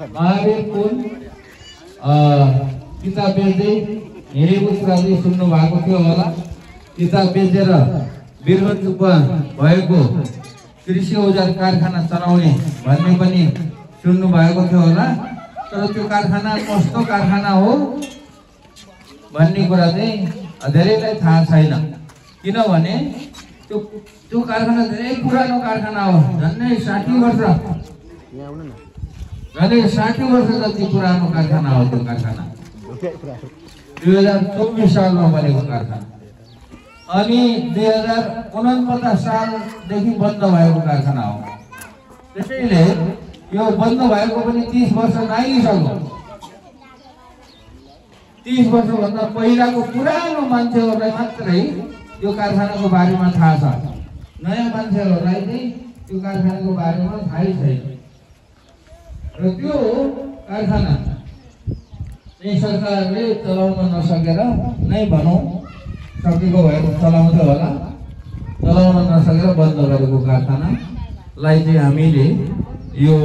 महावीर पुल किताब बेच्दै हिँडेको कुरा चाहिँ सुन्नु भएको थियो होला। किताब बेचेर वीरगञ्जमा भएको कृषि औजार कारखाना चलाउने भन्ने पनि सुन्नु भएको थियो होला। तर त्यो कारखाना कस्तो कारखाना हो भन्ने कुरा चाहिँ धेरैलाई थाहा छैन। किनभने त्यो कारखाना धेरै पुरानो कारखाना हो। झन्डै 60 वर्ष जति पुरानो कारखाना हो। त्यो कारखाना 2024 सालमा बनेको कारखाना अनि 2049 सालदेखि बन्द भएको कारखाना हो। त्यसैले यो बन्द भएको पनि 30 वर्ष नागिसक्यो। 30 वर्षभन्दा पहिलाको पुरानो मान्छेहरूलाई मात्रै यो कारखानाको बारेमा थाहा छ। नयाँ मान्छेहरूलाई चाहिँ त्यो कारखानाको बारेमा थाहै छैन। र त्यो कारखाना चाहिँ सरकारले चलाउन नसकेर नै भनौँ, सकेको भएर चलाउँदै होला, चलाउन नसकेर बन्द गरेको कारखानालाई चाहिँ हामीले यो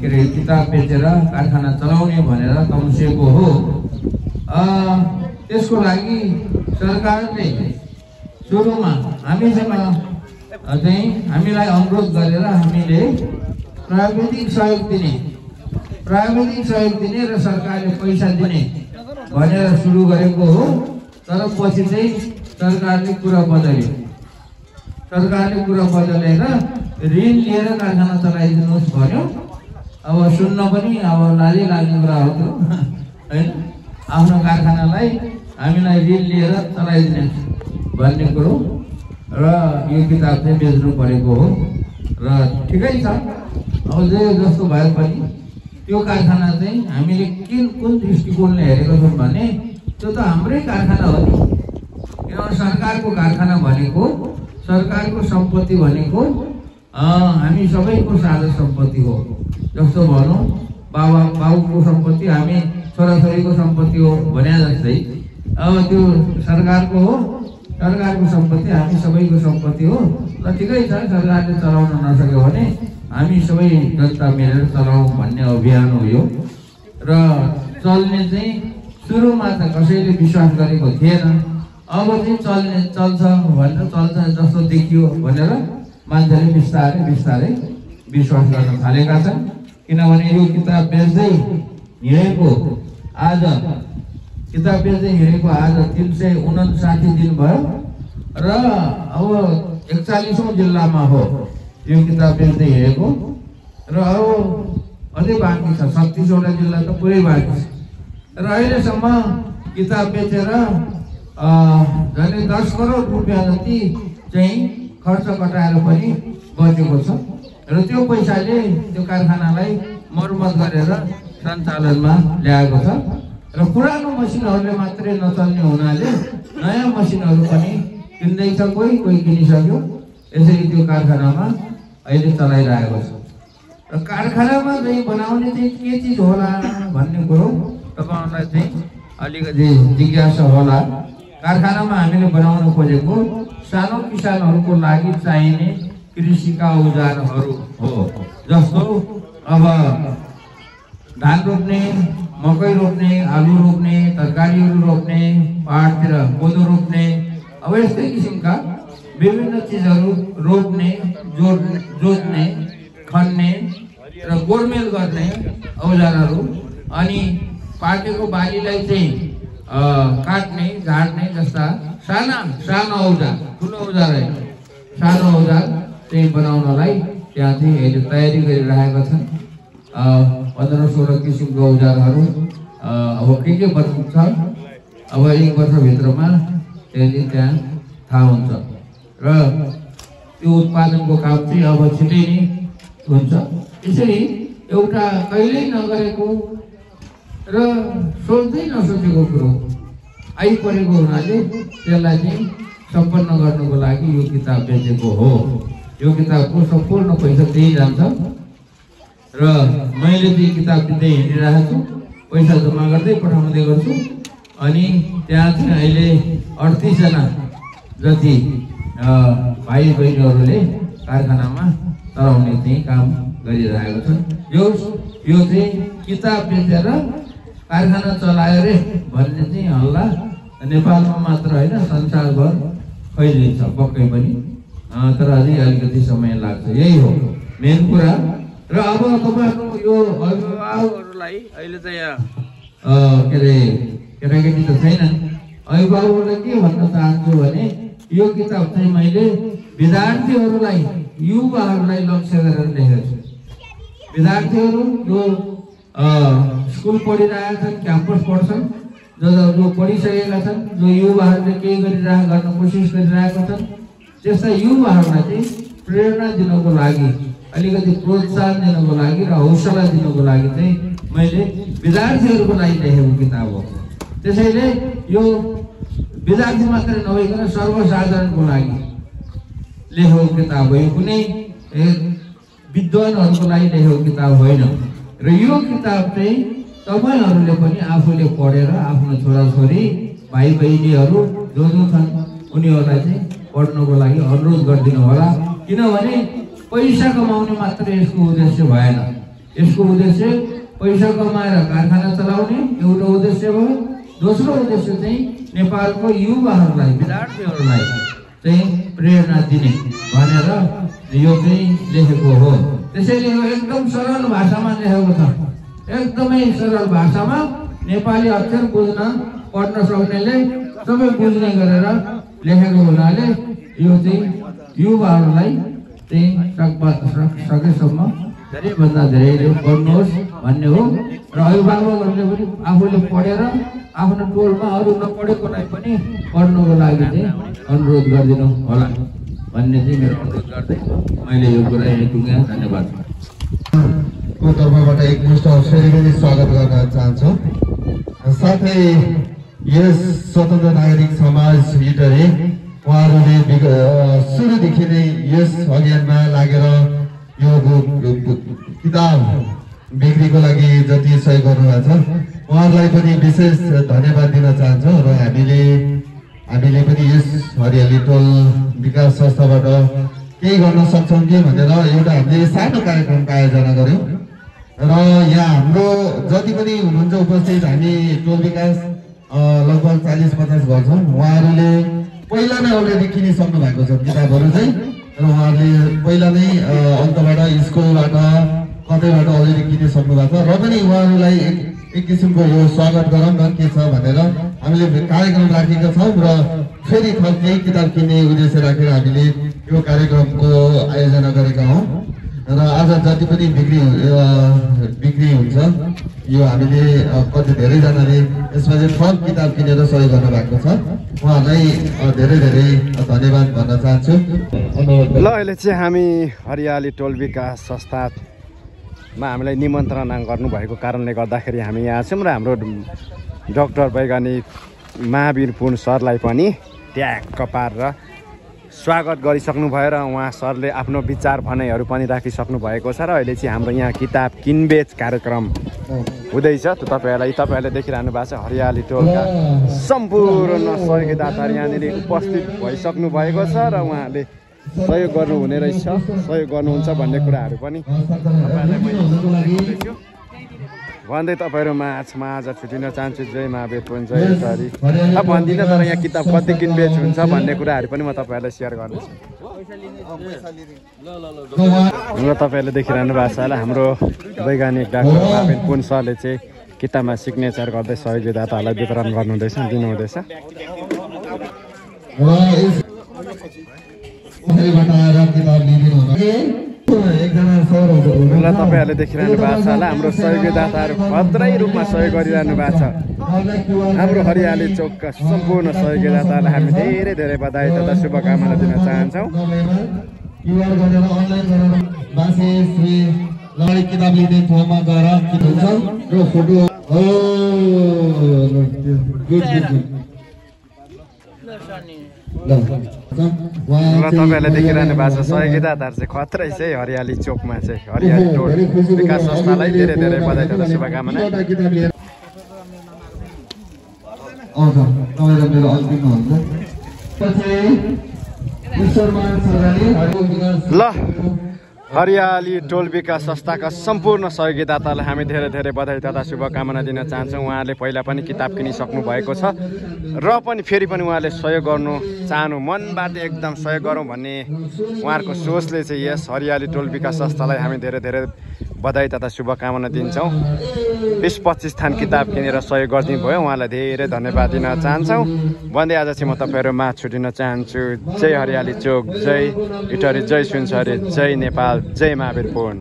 के अरे किताब बेचेर कारखाना चलाउने भनेर तम्सेको हो। त्यसको लागि सरकारले सुरुमा हामीसँग चाहिँ हामीलाई अनुरोध गरेर हामीले प्राविधिक सहयोग दिने र सरकारले पैसा दिने भनेर सुरु गरेको हो। तर पछि चाहिँ सरकारले कुरा बदल्यो। सरकारले कुरा बदलेर ऋण लिएर कारखाना चलाइदिनुहोस् भन्यो। अब सुन्न पनि अब लाली लाग्ने कुरा हो त्यो हैन। आफ्नो कारखानालाई हामीलाई ऋण लिएर चलाइदिने भन्ने कुरो र यो किताब चाहिँ बेच्नु परेको हो। र ठिकै छ। अब जस्तो भए पनि त्यो कारखाना चाहिँ हामीले कुन दृष्टिकोणले हेरेको छौँ भने त्यो त हाम्रै कारखाना हो नि। किनभने सरकारको कारखाना भनेको, सरकारको सम्पत्ति भनेको हामी सबैको साझा सम्पत्ति हो। जस्तो भनौँ बाबुको सम्पत्ति हामी छोराछोरीको सम्पत्ति हो भने जस्तै अब त्यो सरकारको हो, सरकारको सम्पत्ति हामी सबैको सम्पत्ति हो। र ठिकै छ, सरकारले चलाउन नसक्यो भने हामी सबै जनता मिलेर चलाउँ भन्ने अभियान हो यो। र चल्ने चाहिँ सुरुमा त कसैले विश्वास गरेको थिएन। अब चाहिँ चल्छ भनेर चल्छ जस्तो देखियो भनेर मान्छेले बिस्तारै विश्वास गर्न थालेका छन्। किनभने यो किताब बेच्दै हिँडेको आज 359 दिन भयो र अब 41औं जिल्लामा हो यो किताब बेच्दै हिँडेको। र अब अझै बाँकी छ, 36वटा जिल्ला त पुरै बाँकी छ। र अहिलेसम्म किताब बेचेर झन्डै 10 करोड रुपियाँ जति चाहिँ खर्च कटाएर पनि बचेको छ। र त्यो पैसाले त्यो कारखानालाई मर्मत गरेर सञ्चालनमा ल्याएको छ। र पुरानो मसिनहरूले मात्रै नचल्ने हुनाले नयाँ मसिनहरू पनि किन्दैछ, कोही किनिसक्यो। यसरी त्यो कारखानामा अहिले चलाइरहेको छ। र कारखानामा चाहिँ बनाउने चाहिँ के चिज होला भन्ने कुरो तपाईँहरूलाई चाहिँ अलिकति जिज्ञासा होला। कारखानामा हामीले बनाउन खोजेको सानो किसानहरूको लागि चाहिने कृषिका औजारहरू हो। जस्तो अब धान रोप्ने, मकै रोप्ने, आलु रोप्ने, तरकारीहरू रोप्ने, पहाडतिर कोदो रोप्ने, अब यस्तै किसिमका विभिन्न चिजहरू रोप्ने, जोत्ने, खन्ने र गोडमेल गर्ने औजारहरू। अनि पाकेको बालीलाई चाहिँ काट्ने, झाड्ने जस्ता सानो औजार, ठुलो औजार होइन, सानो औजार चाहिँ बनाउनलाई त्यहाँ चाहिँ अहिले तयारी गरिरहेका छन्। 15-16 किसिमको औजारहरू अब के बन्छ अब 1 वर्षभित्रमा त्यहाँ थाहा हुन्छ। र त्यो उत्पादनको काम चाहिँ अब छिटै नै हुन्छ। यसरी एउटा कहिल्यै नगरेको र सोच्दै नसोचेको कुरो आइपरेको हुनाले त्यसलाई चाहिँ सम्पन्न गर्नको लागि यो किताब बेचेको हो। यो किताबको सम्पूर्ण पैसा त्यही जान्छ। र मैले चाहिँ किताब दिँदै हिँडिरहेको छु, पैसा जम्मा गर्दै पठाउँदै गर्छु। अनि त्यहाँ चाहिँ अहिले 38 जना जति भाइ बहिनीहरूले कारखानामा चलाउने चाहिँ काम गरिरहेको छन्। यो यो चाहिँ किताब बेचेर कारखाना चलायो रे भन्ने चाहिँ हल्ला नेपालमा मात्र होइन संसारभर फैलिन्छ पक्कै पनि। तर अझै अलिकति समय लाग्छ, यही हो मेन कुरा। र अब तपाईँहरूको यो अभिभावकहरूलाई अहिले चाहिँ यहाँ के अरे केटाकेटी त छैनन्, अभिभावकहरूलाई के भन्न चाहन्छु भने यो किताब चाहिँ मैले विद्यार्थीहरूलाई युवाहरूलाई लक्ष्य गरेर लेखेको छु। विद्यार्थीहरू जो स्कुल पढिरहेका छन्, क्याम्पस पढ्छन्, जो पढिसकेका छन्, जो युवाहरूले केही गर्न कोसिस गरिरहेका छन्, त्यस्ता युवाहरूलाई चाहिँ प्रेरणा दिनको लागि, अलिकति प्रोत्साहन दिनको लागि र हौसला दिनको लागि चाहिँ मैले विद्यार्थीहरूको लागि लेखेको किताब हो। त्यसैले यो विद्यार्थी मात्रै नभइकन सर्वसाधारणको लागि लेखेको किताब हो, यो कुनै विद्वानहरूको लागि लेखेको किताब होइन। र यो किताब चाहिँ तपाईँहरूले पनि आफूले पढेर आफ्नो छोराछोरी भाइ बहिनीहरू जो छन् उनीहरूलाई चाहिँ पढ्नको लागि अनुरोध गरिदिनु होला। किनभने पैसा कमाउने मात्र यसको उद्देश्य भएन। यसको उद्देश्य पैसा कमाएर कारखाना चलाउने एउटा उद्देश्य भयो। दोस्रो उद्देश्य चाहिँ नेपालको युवाहरूलाई, विद्यार्थीहरूलाई चाहिँ प्रेरणा दिने भनेर यो चाहिँ लेखेको हो। त्यसैले यो एकदम सरल भाषामा लेखेको छ, एकदमै सरल भाषामा नेपाली अक्षर बुझ्न पढ्न सक्नेले सबै बुझ्ने गरेर लेखेको हुनाले यो चाहिँ युवाहरूलाई चाहिँ सकेसम्म धेरैभन्दा धेरैले पढ्नुहोस् भन्ने हो। र अभिभावकहरूले पनि आफूले पढेर आफ्नो टोलमा अरू नपढेकोलाई पनि पढ्नको लागि चाहिँ अनुरोध गरिदिनु होला भन्ने चाहिँ मेरो अनुरोध गर्दै मैले यो कुरा यही टुङ्ग्याएँ। धन्यवाद। को तर्फबाट एकमुष्ट फेरि पनि स्वागत गर्न चाहन्छु। साथै यस स्वतन्त्र नागरिक समाज लिडरले उहाँहरूले सुरुदेखि नै यस अभियानमा लागेर यो किताब बिक्रीको लागि जति सहयोग गर्नुभएको छ उहाँहरूलाई पनि विशेष धन्यवाद दिन चाहन्छु। र हामीले पनि यस हरियाली टोल विकास संस्थाबाट केही गर्न सक्छौँ कि भनेर एउटा हामीले सानो कार्यक्रमको आयोजना गर्यौँ। र यहाँ हाम्रो जति पनि हुनुहुन्छ उपस्थित, हामी टोल विकास लगभग 40-50 घर छौँ। उहाँहरूले पहिला नै अलरेडी किनिसक्नु भएको छ किताबहरू चाहिँ। र उहाँहरूले पहिला नै अन्तबाट स्कुलबाट कतैबाट अलरेडी किनिसक्नु भएको छ। र पनि उहाँहरूलाई एक किसिमको यो स्वागत गरौँ न के छ भनेर हामीले कार्यक्रम राखेका छौँ। र फेरि थप केही किताब किन्ने उद्देश्य राखेर हामीले यो कार्यक्रमको आयोजना गरेका हौँ। र आज जति पनि बिक्री हुन्छ यो हामीले कति धेरैजनाले यसमा चाहिँ थप किताब किनेर सहयोग गर्नुभएको छ। उहाँहरूलाई धेरै धेरै धन्यवाद भन्न चाहन्छु। ल अहिले चाहिँ हामी हरियाली टोल विकास संस्थामा हामीलाई निमन्त्रणा गर्नुभएको कारणले गर्दाखेरि हामी यहाँ छौँ। र हाम्रो डाक्टर वैज्ञानिक महावीर पुन सरलाई पनि ट्याक्क पारेर स्वागत गरिसक्नु भयो। र उहाँ सरले आफ्नो विचार भनाइहरू पनि राखिसक्नु भएको छ। र अहिले चाहिँ हाम्रो यहाँ किताब किनबेच कार्यक्रम हुँदैछ। तपाईँहरूले देखिरहनु भएको छ हरियाली टोलका सम्पूर्ण सहयोगदाताहरू यहाँनिर उपस्थित भइसक्नु भएको छ। र उहाँहरूले सहयोग गर्नु हुने रहेछ, सहयोग गर्नुहुन्छ भन्ने कुराहरू पनि भन्दै तपाईँहरूमा आज छुटिन चाहन्छु। जय महावीर पुन, जय हरि। अब भन्दिनँ, तर यहाँ किताब कति किनबेच हुन्छ भन्ने कुराहरू पनि म तपाईँहरूलाई सेयर गर्नेछु। र तपाईँहरूले देखिरहनु भएको छ होला हाम्रो वैज्ञानिक डाक्टर महावीर पुन सरले चाहिँ किताबमा सिग्नेचर गर्दै सहयोगदाताहरूलाई वितरण गर्नुहुँदैछ, दिनुहुँदैछ। र तपाईँहरूले देखिरहनु भएको छ होला हाम्रो सहयोगदाताहरू भद्रै रूपमा सहयोग गरिरहनु भएको छ। हाम्रो हरियाली चोकका सम्पूर्ण सहयोगदाताहरूलाई हामी धेरै धेरै बधाई तथा शुभकामना दिन चाहन्छौँ। किताब लिने ठाउँमा गएर र फोटो र तपाईँहरूले देखिरहनु भएको छ सहयोगदाताहरू चाहिँ खत्रै चाहिँ हरियाली चोकमा चाहिँ हरियाली टोल विकास संस्थालाई धेरै धेरै बधाई तथा शुभकामना। ल हरियाली टोल विकास संस्थाका सम्पूर्ण सहयोगीदातालाई हामी धेरै धेरै बधाई तथा शुभकामना दिन चाहन्छौँ। उहाँले पहिला पनि किताब किनिसक्नु भएको छ र पनि फेरि पनि उहाँले सहयोग गर्नु चाहनु मनबाट एकदम सहयोग गरौँ भन्ने उहाँहरूको सोचले चाहिँ यस हरियाली टोल विकास संस्थालाई हामी धेरै धेरै बधाई तथा शुभकामना दिन्छौँ। 20-25 थान किताब किनेर सहयोग गरिदिनु भयो, उहाँलाई धेरै धन्यवाद दिन चाहन्छौँ भन्दै आज चाहिँ म तपाईँहरूमा छुटिन चाहन्छु। जय हरियाली चोक, जय इटहरी, जय सुनसरी, जय नेपाल, जय महावीर पुन।